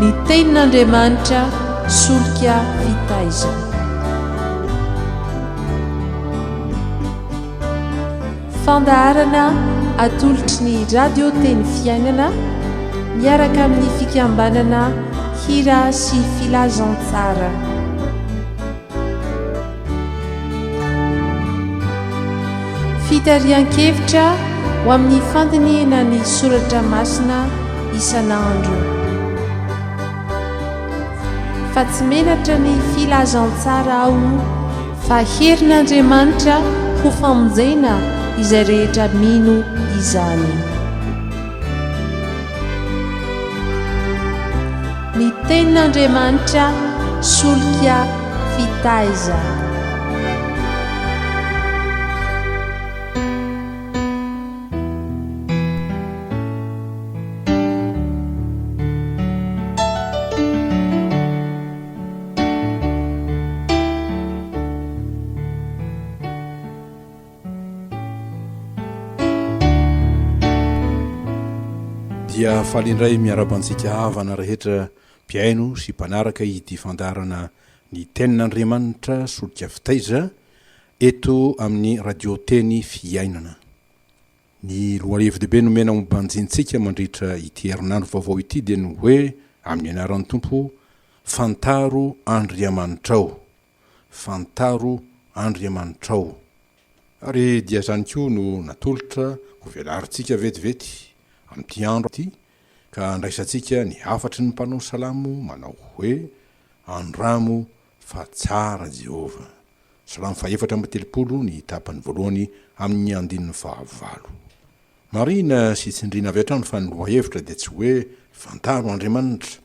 Ny Tenin'Andriamanitra solika fitaizana. Fandaharana atolotry ny Radio Teny Fiainana miaraka amin'ny fikambanana Hira sy Filazantsara. Fitarihan-kevitra ho amin'ny fandinihana ny soratra masina isan'andro. Fa tsy menatra ny filazantsara aho fa herin'Andriamanitra ho famonjena izay rehetra mino izany. Ny tenin'Andriamanitra solika fitaizana. Dia faly indray miarahaba antsika havana rehetra mpihaino sy mpanaraka ity fandaharana ny Tenin'Andriamanitra solika fitaiza eto amin'ny Radio Teny Fiainana. Ny lohahevi-dehibe nomena hobanjintsika mandritra ity herinandro vaovao ity dia ny hoe amin'ny anaran'ny Tompo, Fantaro Andriamanitrao. Fantaro Andriamanitrao. Ary dia izany koa no natolotra ho velarintsika vetivety amin'ity andro ity ka handraisantsika ny hafatry ny mpanao salamo manao hoe, Andramo fa tsara Jehovah. Salamo fahefatra 34 ny tapany voalohany amin'ny andininy fahavalo. Marihina sy tsindriana avy hatrany fa ny lohahevitra dia tsy hoe Fantaro Andriamanitra.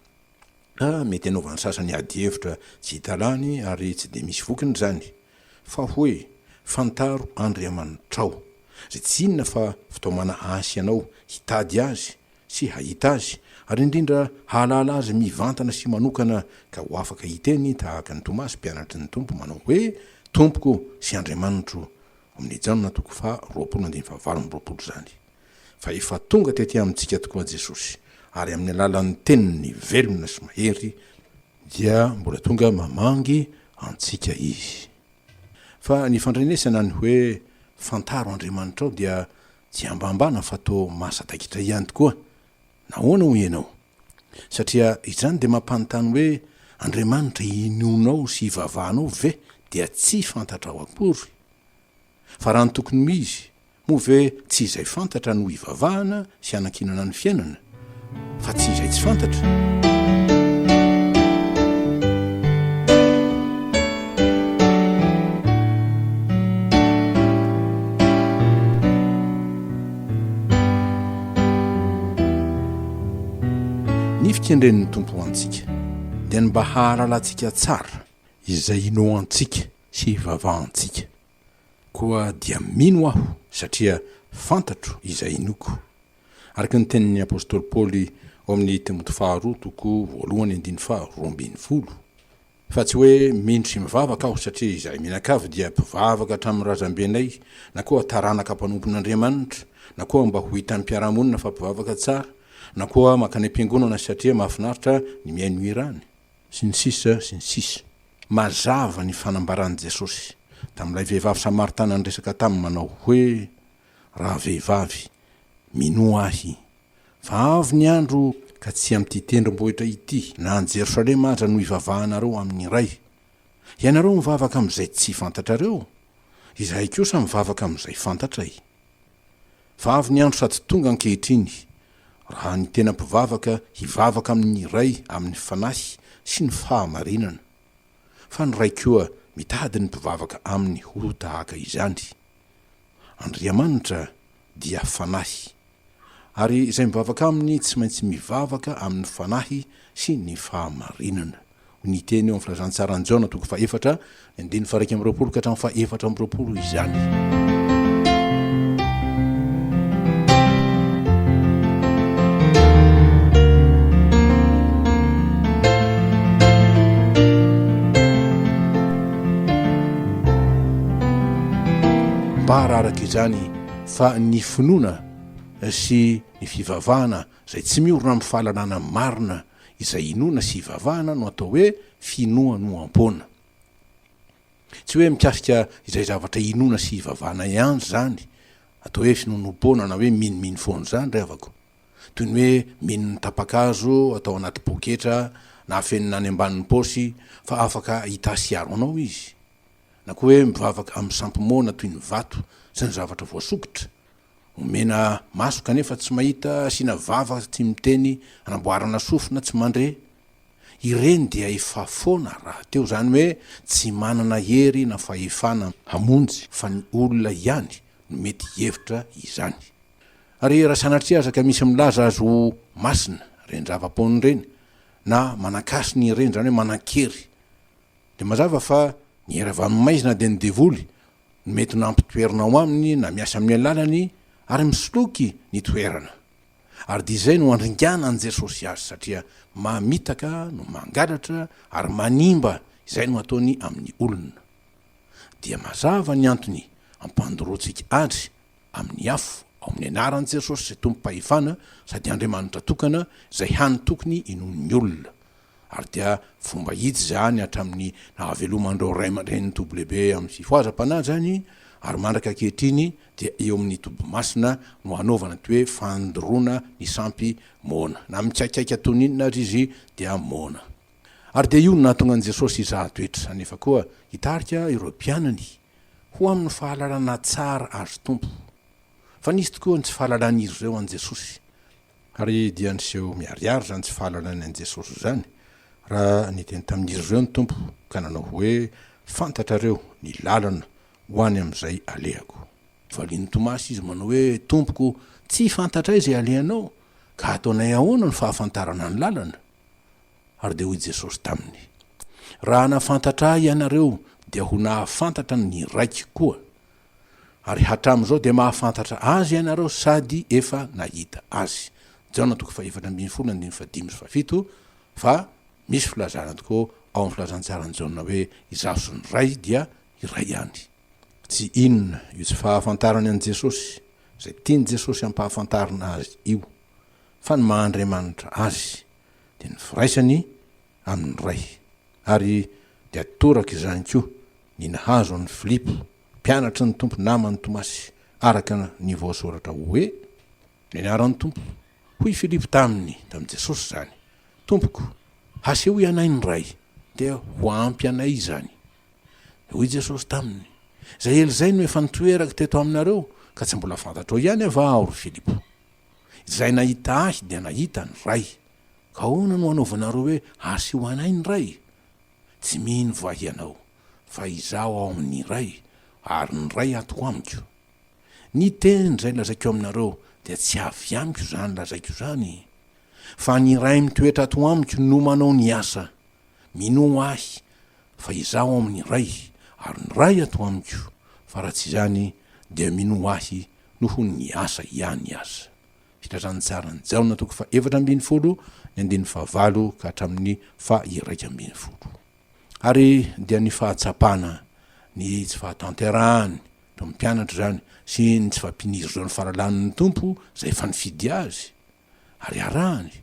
Ka mety hanaovan'ny sasany adihevitra tsy hita lany ary tsy dia misy vokiny izany. Fa hoe fantaro Andriamanitrao, izay tsy inona fa fitaomana ahy sy ianao hitady Azy sy hahita Azy, ary indrindra hahalala Azy mivantana sy manokana ka ho afaka hiteny tahaka an'i Tomasy mpianatry ny Tompo manao hoe, Tompoko sy Andriamanitro, Amin'ny Jaona toko faha 20 andininy faha 28 izany. Fa efa tonga tety amintsika tokoa Jesosy, ary amin'ny alalan'ny Teniny velona sy mahery dia mbola tonga mamangy antsika Izy. Fa ny fandrenesana ny hoe fantaro Andriamanitrao dia tsy hambambana fa toa mahasadaikitra ihany tokoa. Nahoana hoy ianao? Satria izany dia mampanontany hoe Andriamanitra inoanao sy ivavahanao ve dia tsy fantatrao akory? Fa raha ny tokony ho izy, moa ve tsy izay fantatra no ivavahana sy anankinana ny fiainana, fa tsy izay tsy fantatra? Ny fikendren'ny Tompo ho antsika dia ny mba hahalalantsika tsara izay inoantsika sy ivavahantsika. Koa dia mino aho satria fantatro izay inoako. Araka ny tenin'ny apostoly Paoly ao amin'ny Timoty faharoa toko voalohany andininy faha 12. Fa tsy hoe mino sy mivavaka aho satria izahay mianakavy dia mpivavaka hatramin'ny razambenay na koa taranaka mpanompon'Andriamanitra na koa mba ho hitan'ny mpiara-monina fa mpivavaka tsara na koa mankany am-piangonana satria mahafinaritra ny mihaino hirany. Sy ny sisa sy ny sisa. Mazava ny fanambaran'i Jesosy tamin'ilay vehivavy samaritana niresaka taminy manao hoe, Rahavehivavy, minoa Ahy, fa avy ny andro ka tsy amin'ity tendrombohitra ity na any Jerosalema aza no hivavahanareo amin'ny Ray. Ianareo mivavaka amin'izay tsy fantatrareo, izahay kosa mivavaka amin'izay fantatray. Fa avy ny andro sady tonga ankehitriny, raha ny tena mpivavaka hivavaka amin' ny Ray amin' ny Fanahy sy ny fahamarinana. Fa ny Ray koa mitady ny mpivavaka aminy ho tahaka izany. Andriamanitra dia Fanahy, ary izay mivavaka aminy tsy maintsy mivavaka amin' ny Fanahy sy ny fahamarinana. Hoy ny teny eo amin'ny Filazantsaran'i Jaona toko fahefatra, ny andininy faha-21 ka hatramin'ny faha-24 izany. Ambara araka izany fa ny finoana sy ny fivavahana izay tsy miorina amin'ny fahalalana marina. izay inoana sy ivavahana no atao hoe finoanoam-poana. Tsy hoe mikasika izay zavatra inoana sy ivavahana ihany izany atao hoe finoanoam-poana na hoe minomino foana izany ry havako. Toy ny hoe mino ny tapa-kazo atao anaty poketra na afenina any ambanin'ny paosy fa afaka hitahy sy hiaro anao izy. Na koa hoe mivavaka amin'ny sampy moana toy ny vato sy ny zavatra voasokitra. Omena maso kanefa tsy mahita, asiana vava tsy miteny, anamboarana sofina tsy mandre. Ireny dia efa foana rahateo, izany hoe tsy manana hery na fahefana hamonjy fa ny olona ihany no mety hihevitra izany. Ary raha sanatria aza ka misy milaza azy ho masina ireny zava-poana ireny, na manan-kasina ireny, izany hoe manan-kery, dia mazava fa ny hery avy amin'ny maizina dia ny devoly no mety nampitoerina ao aminy na miasa amin'ny alalany ary misoloky ny toerana. Ary dia izay no andringanan'i Jesosy azy satria mamitaka no mangalatra ary manimba izay no ataony amin'ny olona. Dia mazava ny antony ampandoroantsika azy amin'ny afo ao amin'ny anaran'i Jesosy izay Tompom-pahefana sady Andriamanitra tokana izay hany tokony inoan'ny olona. Ary dia fomba hita izany hatramin'ny nahaveloman'ireo ray aman-drenin'ny toby lehibe amin'ny fifohazam-panahy izany, ary mandraka ankehitriny dia eo amin'ny toby masina no hanaovana ity hoe fandoroana ny sampy moana. Na mikaikaika toy ny inona aza izy dia moana. Ary dia io no nahatonga an'i Jesosy hizaha toetra, nefa koa hitarika ireo mpianany ho amin'ny fahalalana tsara azy Tompo. Fa nisy tokoa ny tsy fahalalan'izy ireo an'i Jesosy. Ary dia niseho miharihary izany tsy fahalalany an'i Jesosy izany, raha niteny tamin'izy ireo ny Tompo ka nanao hoe, Fantatrareo ny lalana ho any amin'izay alehako. Valian'i Tomasy izy manao hoe, Tompoko, tsy fantatray izay alehanao, ka hataonay ahoana no fahafantarana ny lalana? Ary dia hoy Jesosy taminy, Raha nahafantatra Ahy ianareo, dia ho nahafantatra ny Raiko koa. Ary hatramin'izao dia mahafantatra Azy ianareo sady efa nahita Azy. Jaona toko fahefatra ambinifolo andininy fahadimy sy fahafito, fa misy filazana tokoa ao amin'ny filazantsaran'i Jaona hoe Izaho sy ny Ray dia iray ihany. Tsy inona io tsy fahafantarany an'i Jesosy, izay tian'i Jesosy hampahafantarina azy io, fa ny maha Andriamanitra Azy, dia ny firaisany amin'ny Ray. Ary dia toraka izany koa ny nahazo an'i Filipo, mpianatry ny Tompo naman'i Tomasy, araka ny voasoratra hoe, Ny anaran'ny Tompo. Hoy Filipo taminy, tamin'i Jesosy izany, Tompoko, asehoy anay ny Ray, dia ho ampy anay izany. Dia hoy Jesosy taminy, Izay ela izay no efa nitoerako teto aminareo, ka tsy mbola fantatrao ihany va Aho, ry Filipo? Izay nahita Ahy dia nahita ny Ray. Ka ahoana no anaovanareo hoe, Aseho anay ny Ray? Tsy mino va hianao fa Izaho ao amin' ny Ray, ary ny Ray ato amiko? Ny teny izay lazaiko aminareo dia tsy avy amiko izany lazaiko izany, fa ny Ray mitoetra ato amiko no manao ny asa. Minoa Ahy fa Izaho ao amin' ny Ray, ary ny Ray ato amiko, fa raha tsy izany dia minoa Ahy noho ny asa ihany aza. Filazantsaran'i Jaona toko faha 14, ny andininy fahavalo ka hatramin'ny faha 11. Ary dia ny fahatsapana ny tsy fahatanterahany teo amin'ny mpianatra izany sy ny tsy fahampian'izy ireo ny fahalalan'ny Tompo izay efa nifidy azy ary arahany.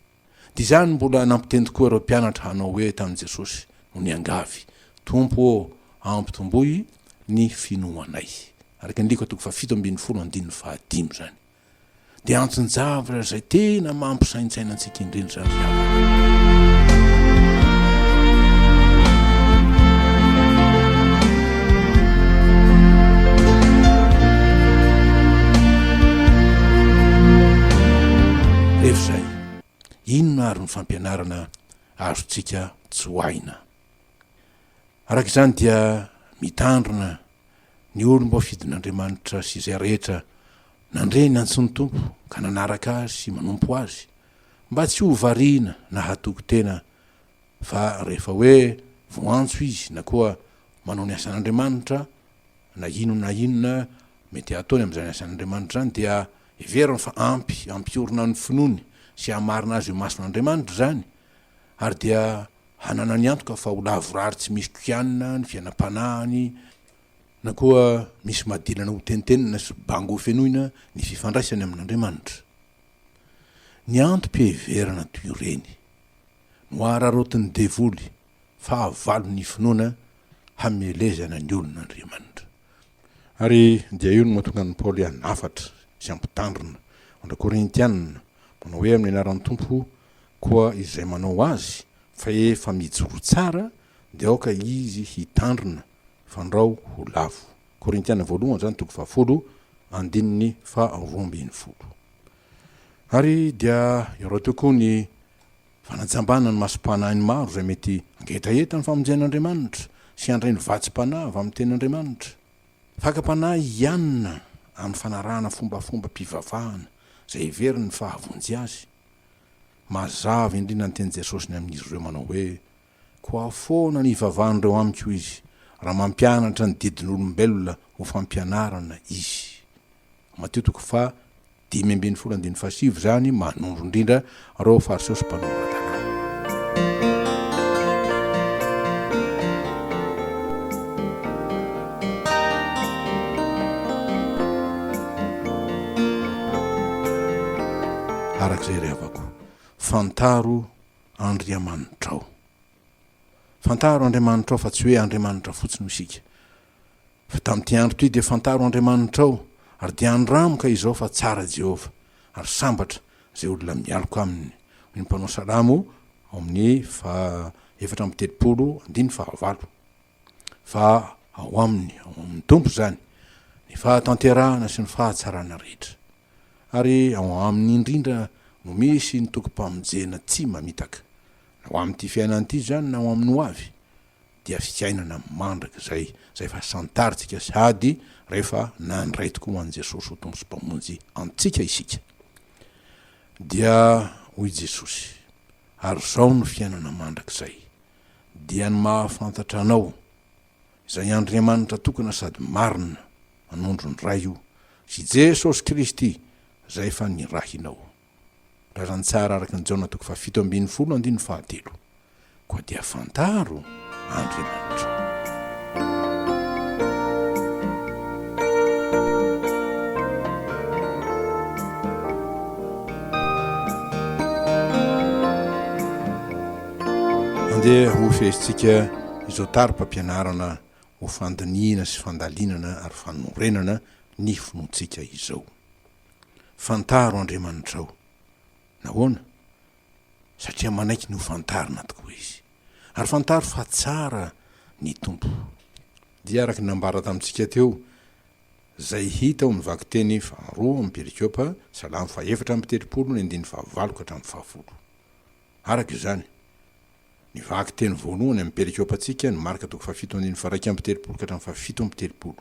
Dia izany mbola nampiteny tokoa ireo mpianatra hanao hoe tamin'i Jesosy no niangavy, Tompo ô, ampitomboy ny finoanay. Araka ny Lioka toko faha 17 andininy fahadimy izany. Dia anton-javatra izay tena mampisaintsaina antsika indrindra izany ry havana. Rehefa izay, inona ary ny fampianarana azontsika tsoahina? Araka izany dia mitandrina ny olom-boafidin'Andriamanitra sy izay rehetra nandre ny antson'ny Tompo ka nanaraka Azy sy manompo Azy, mba tsy ho variana na hatoky tena fa rehefa hoe voantso izy na koa manao ny asan'Andriamanitra na inona na inona mety hataony amin'izany asan'Andriamanitra izany dia heveriny fa ampy hampiorina ny finoany sy hamarina azy eo imason'Andriamanitra izany ary dia hananany antoka fa ho lavorary tsy misy kianina ny fiainam-panahiny, na koa misy madilana ho tenitenina sy bango ho fenoina ny fifandraisany amin'Andriamanitra. Ny antom-piheverana toy ireny. No araraotin'ny devoly, fahavalon'ny finoana, hamelezana ny olon'Andriamanitra. Ary dia io no mahatonga an'i Paoly hanafatra sy hampitandrina an'ireo Korintiana, manao hoe amin'ny anaran'ny Tompo, Koa izay manao azy fa efa mijoro tsara, dia aoka izy hitandrina, fandrao ho lavo. Korintiana voalohany izany toko fahafolo, andininy faharoambinifolo. Ary dia eo rahateo koa ny fanajambana ny masom-panahin'ny maro izay mety hangetaheta ny famonjen'Andriamanitra sy handray ny vatsim-panahy avy amin'ny Tenin'Andriamanitra. Fakam-panahy hianina amin'ny fanarahana fombafombam-pivavahana izay heveriny fa hahavonjy azy. Mazava indrindra ny tenin'i Jesosy ny amin'izy ireo manao hoe, Koa foana ny hivavahan'ireo amiko izy, raha mampianatra ny didin'olombelona ho fampianarana izy. Matio toko faha 15 andininy faha-9 izany manondro indrindra ireo Fariseo sy mpanora-dalàna. Araka izay ry havako, fantaro Andriamanitrao. Fantaro Andriamanitrao fa tsy hoe Andriamanitra fotsiny hoy isika. Fa tamin'ity andro ity dia fantaro Andriamanitrao, ary dia andramo ka izao fa tsara Jehovah, ary sambatra izay olona mialoka aminy. Hoy ny mpanao salamo ao amin'ny faha 34 andininy fahavalo. Fa ao aminy, ao amin'ny Tompo izany, ny fahatanterahana sy ny fahatsarana rehetra. Ary ao aminy indrindra no misy ny tokim-pamonjena tsy mamitaka. Na ho amin'ity fiainana ity izany na ho amin'ny ho avy, dia fiainana mandrakizay izay efa santarintsika sady rehefa nandray tokoa an'i Jesosy ho Tompo sy Mpamonjy antsika isika. Dia hoy Jesosy, Ary izao no fiainana mandrakizay, dia ny mahafantatra Anao, izay Andriamanitra tokana sady marina, manondro ny Ray io, sy Jesosy Kristy, izay efa nirahinao. Razantsara araka ny Jaona toko faha-17 andininy fahatelo. Koa dia fantaro Andriamanitrao. Andeha ho fehezintsika izao tari-pampianarana ho fandinihina sy fandalinana ary fanorenana ny finoantsika izao. Fantaro Andriamanitrao. Nahoana? Satria manaiky ny ho fantarina tokoa Izy. Ary fantaro fa tsara ny Tompo. Dia araka ny nambara tamintsika teo, izay hita ao amin'ny vakiteny faharoa amin'ny perikopa, Salamo faha 34 ny andininy fahavalo ka hatramin'ny fahafolo. Araka izany, Ny vakiteny voalohany amin'ny perikopantsika, ny Marka toko fahafito andininy faha-31 ka hatramin'ny faha-37,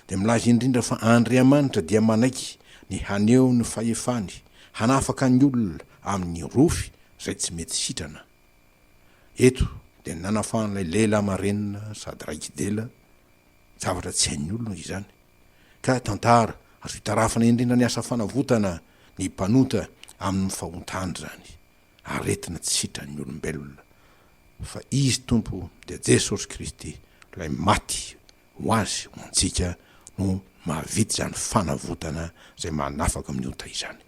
dia milaza indrindra fa Andriamanitra dia manaiky ny haneho ny fahefany hanafaka ny olona amin'ny rofy izay tsy mety sitrana. Eto dia ny nanafahan'ilay lehilahy marenina sady raiki-dela, zavatra tsy hain'ny olona izany, ka tantara azo itarafana indrindra ny asa fanavotana ny mpanota amin'ny fahotany izany. aretina tsy sitran'ny olombelona fa Izy Tompo dia Jesosy Kristy ilay maty ho azy ho antsika no mahavita izany fanavotana izay manafaka amin'ny ota izany.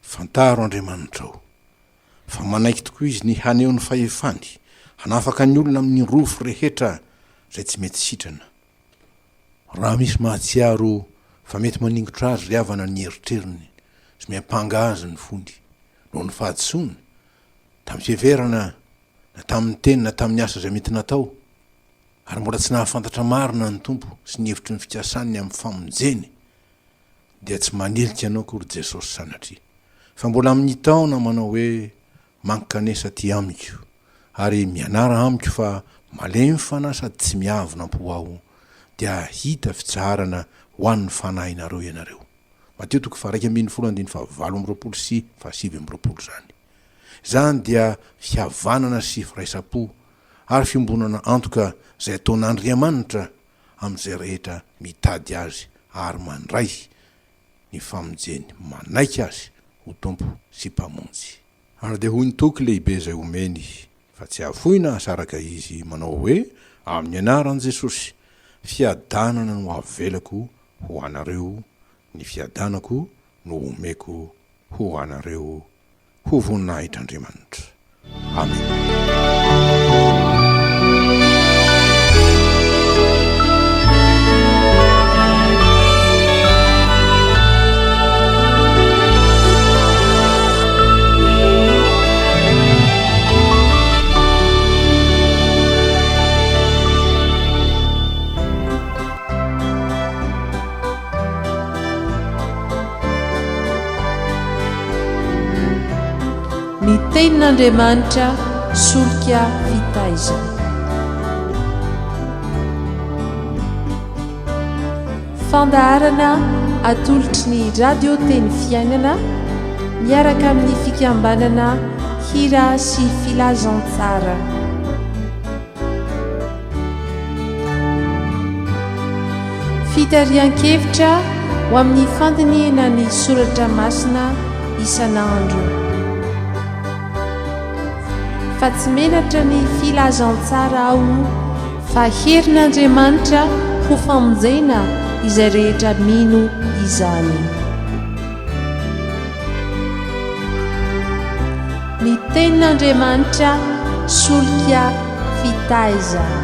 Fantaro Andriamanitrao fa manaiky tokoa Izy ny haneho ny fahefany hanafaka ny olona amin'ny rofy rehetra izay tsy mety sitrana. Raha misy mahatsiaro fa mety maningotra azy ry havana ny eritreriny sy miampanga azy ny fony noho ny fahadisoany tamin'ny fiheverana na tamin'ny teny na tamin'ny asa izay mety natao ary mbola tsy nahafantatra marina ny Tompo sy ny hevitry ny fikasany ny amin'ny famonjeny dia tsy manilika anao akory Jesosy sanatria fa mbola amin'ny taona manao hoe Mankanesa aty amiko, ary mianara amiko fa malemy fanahy sady tsy miavona am-po aho, dia hahita fitsaharana ho an'ny fanahinareo ianareo. Matio toko faha-11 andininy faha-28 sy faha-29 izany. Izany dia fihavanana sy firaisam-po ary fiombonana antoka izay ataon'Andriamanitra amin'izay rehetra mitady Azy ary mandray ny famonjeny manaiky Azy ho Tompo sy Mpamonjy. Ary dia hoy ny toky lehibe izay omeny, fa tsy hahafoy na hahasaraka Izy, manao hoe, Amin'ny anaran'i Jesosy, fiadanana no avelako ho anareo, ny fiadanako no omeko ho anareo, ho voninahitr'Andriamanitra. Amena. Ny Tenin'Andriamanitra solika fitaizana. Fandaharana atolotry ny Radio Teny Fiainana miaraka amin'ny fikambanana Hira sy Filazantsara. Fitarihan-kevitra ho amin'ny fandinihana ny soratra masina isan'andro. Fa tsy menatra ny filazantsara aho fa herin'Andriamanitra ho famonjena izay rehetra mino izany. Ny tenin'Andriamanitra solika fitaizana.